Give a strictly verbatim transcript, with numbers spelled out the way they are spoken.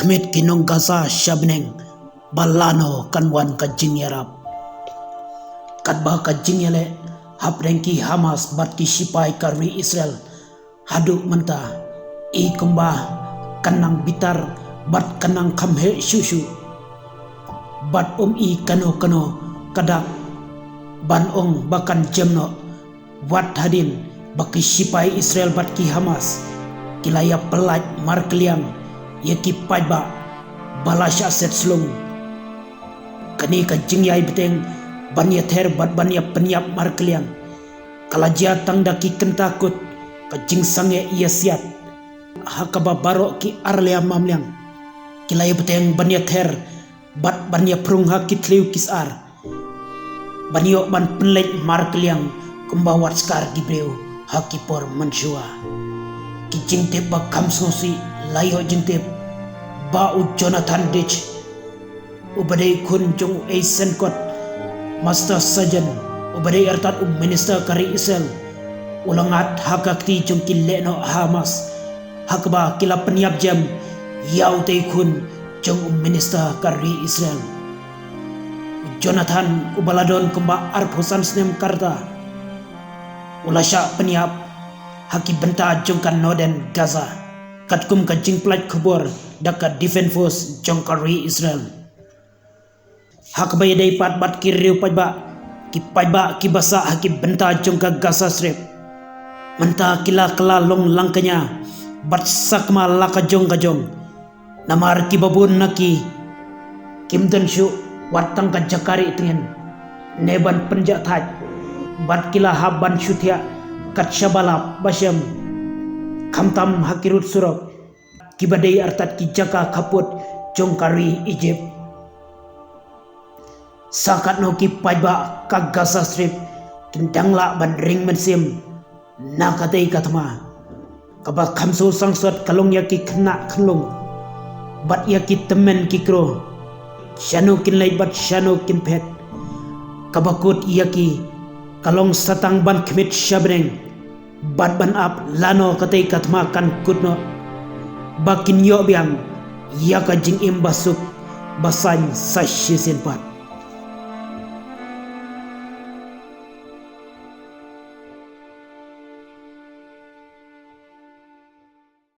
khmih ki nong Gaza sha bneng, ba lano kan wan ka jingïarap. Katba ka jingïaleh hapdeng ki Hamas bad ki shipai ka ri Israel haduh mynta, i kumba kan nang bitar bad kan nang kham heh shuh shuh. Bad um i kano kano ka dak ban ong ba kan jem noh, wat hadien ba ki shipai Israel bad ki Hamas ki la ïa pyllait markylliang ïa ki paidbah ba la shah set slung. Kane ka jingïai bteng ban ïather bad ban ïa pynïap markylliang ka la jia tang da ki kynta kut ka jingsangeh ïasiat, ha kaba baroh ki arliam mamliang ki la ïa bteng ban ïather bad ban ïa phrung ha ki thliew ki sar, ban ïoh ban pynleit markylliang kumba wat skar ki briew ha ki por mynshuwa. Ki jingtip ba kham sngewsih la ïoh jingtip ba u Jonathan Dich, uba dei khun jong u Eisenkot, Master Sergeant, uba dei artat u minister ka ri Israel, u la ngat ha ka kti jong ki lehnoh Hamas, ha kaba ki la pynïap jem ïa utei khun jong u minister ka ri Israel. U Jonathan, uba la don kumba arphew san snem ka rta, u la shah pynïap ha ki bynta jong ka Northern Gaza, katkum ka jingpyllait khubor da ka Defense Force jong ka ri Israel. Ha kaba ïadei pat bad ki riew paidbah, ki paidbah kiba sah ha ki bynta jong ka Gaza Strip, mynta ki la kylla long lang kñia bad sakma la ka jong ka jong. Namar kiba bun na ki kim don shuh wat tang ka jaka rieh tngen ne ban pynjah thait, bad ki la hap ban shu thiah kat shaba lap ba shem, khamtam ha ki rud surok kiba dei artat ki jaka khappud jong ka ri Egypt. Sa katno ki paidbah ka Gaza Strip kin dang lah ban ring mynsiem na katei ka thma. Kaba kham sngewsih sangsot ka long ïa ki khynnah khynlung bad ïa ki tymmen ki kro, shano kin leit bad shano kin phet. Kaba kut ïa ki ka long sa tang ban khmih sha bneng bad ban ap lano katei ka thma kan kut noh, ba kin ïoh biang ïa ka jingim ba suk ba saiñ sa shisien pat.